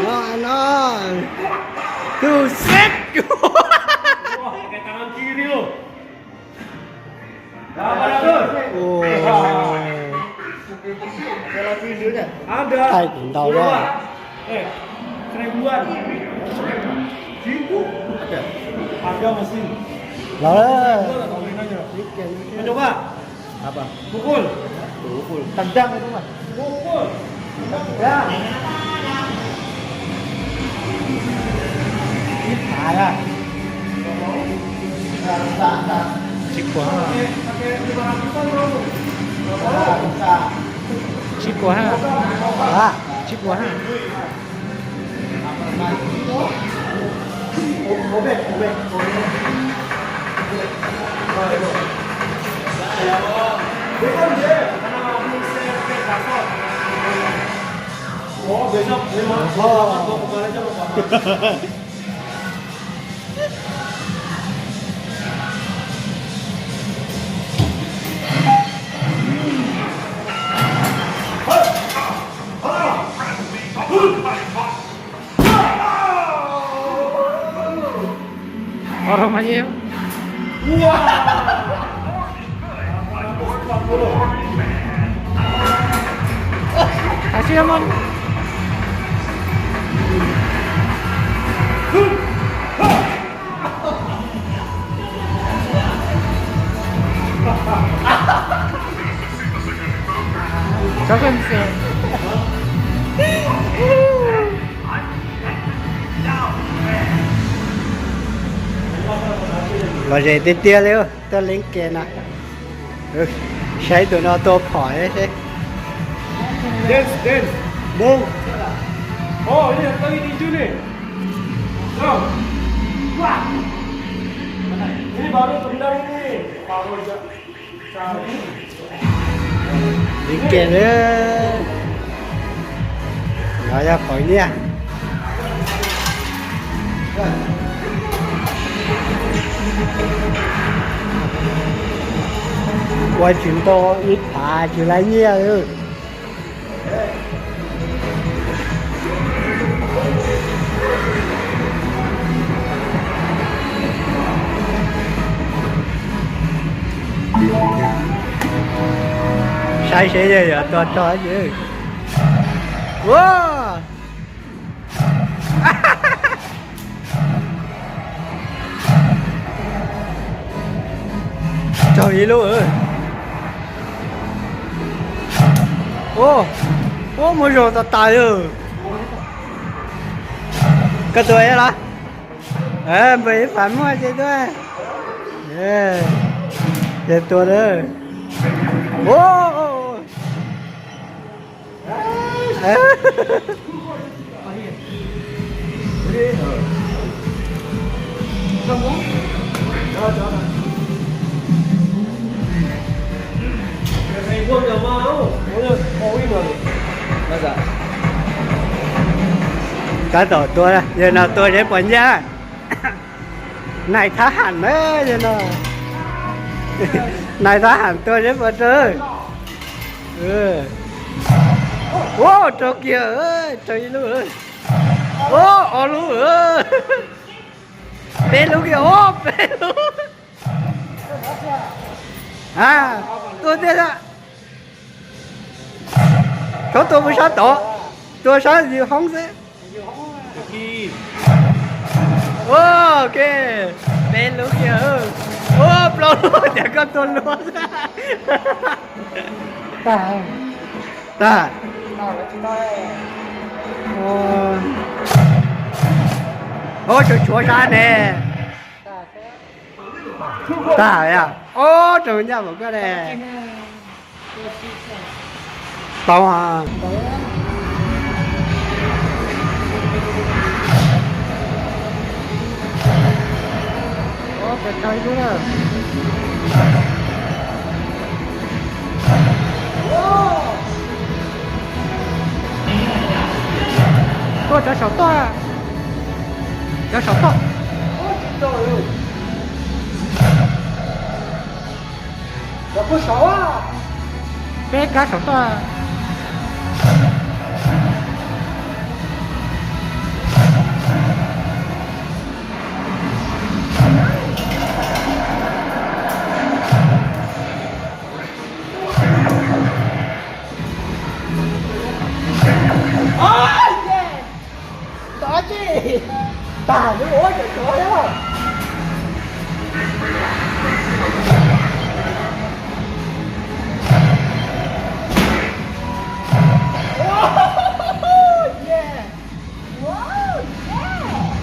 No, no. Tus xếp. Ua, thaij kuv ntau lawm. Los. Tsis puas ha. Tsis puas ha. Tsis puas ha. Ua rau mas yeej. Así vamos. Lom zem tiag tiag li, tuaj leeb ke no. Saib tus no tua phom seb. Dance, dance. Dance. Leeb ke na. Nov yog qhov nyiaj. Ua tsis tau ib phav tsis laib nyiaj. Saib seb yog yuav tua tso. Ua, raug ib lub. Ua, ua, muaj zog tas tas li. Koj tua los? Npawg ib phav muaj ces tua. Ces tua lawm. Ua. Tab tom tua, yog no tua seb puas ncaj. Nais thab ham na, yog no. Nais thab ham tua seb puas raug. Ua, raug kiag, raug ib lub. Ua, ob lub. Peb lub kiag, ua, peb lub. A, tua tiag. Txhob tua mus sab tod, tua sab yws hoob xwb. Ok, peb lub kiag. Ua, plaub lub, cas koj tua luag. Tag. Ua, tshuav tshuav sab ne. Tag, ob raug ncaj npaum koj ne. Tau. Tuaj cov saum toj, cov saum toj. Peb kab saum toj. Tag lub ua cov tuav thiab.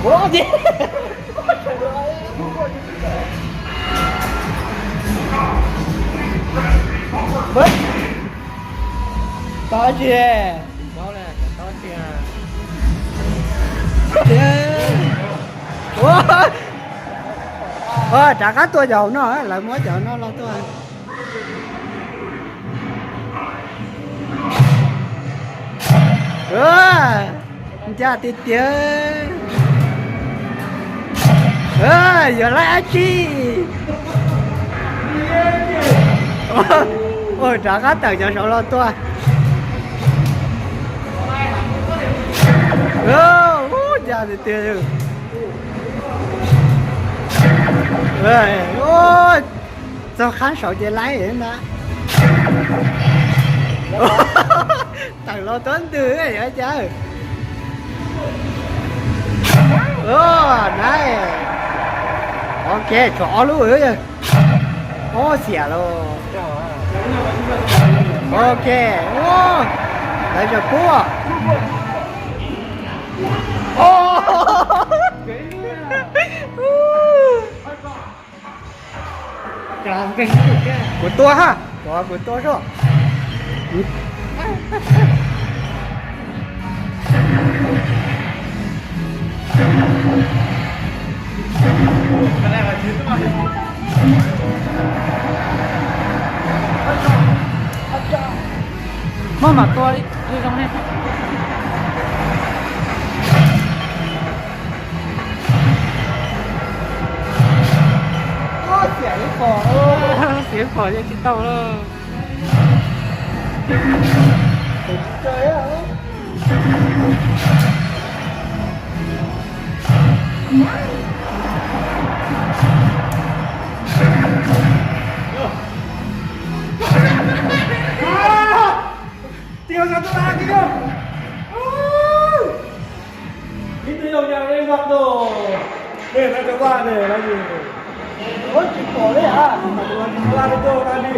Ua tiag. Tau tsis? Ua, rov qab tua cov hauv no, lawv muab cov no los tua. Ncaj tiag tiag. Yuav laib dab tsi? Rov qab tawm cov saud los tua. Ncaj tiag tiag. Txog qhab saud ces laib ntag. Tawm los tuab ntws yuav cas. Nice. Ok, tshuav ob lub. Ob xiam los. Ok. Lawv tseem pub. Kuv tua ha, kuv tua soj. Muab mam tua li zoo ne. Xiam pom yeej tsis tau lawm. Ib tug yog yas ib npag tus, nej lawv cov vaj ne, lawv yus, tsis pom li a, tus vaj li tuaj vaj li.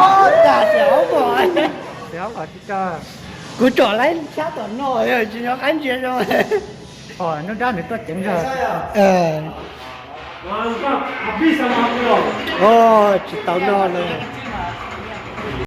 Ua cas xiam ob kom, xiam ob kom tsis tau. Kuv tsom laib sab tom no tsis nyob qab ntsia zoo. Nruab nrab nws tuaj ceev zog. Tsis tau noj li.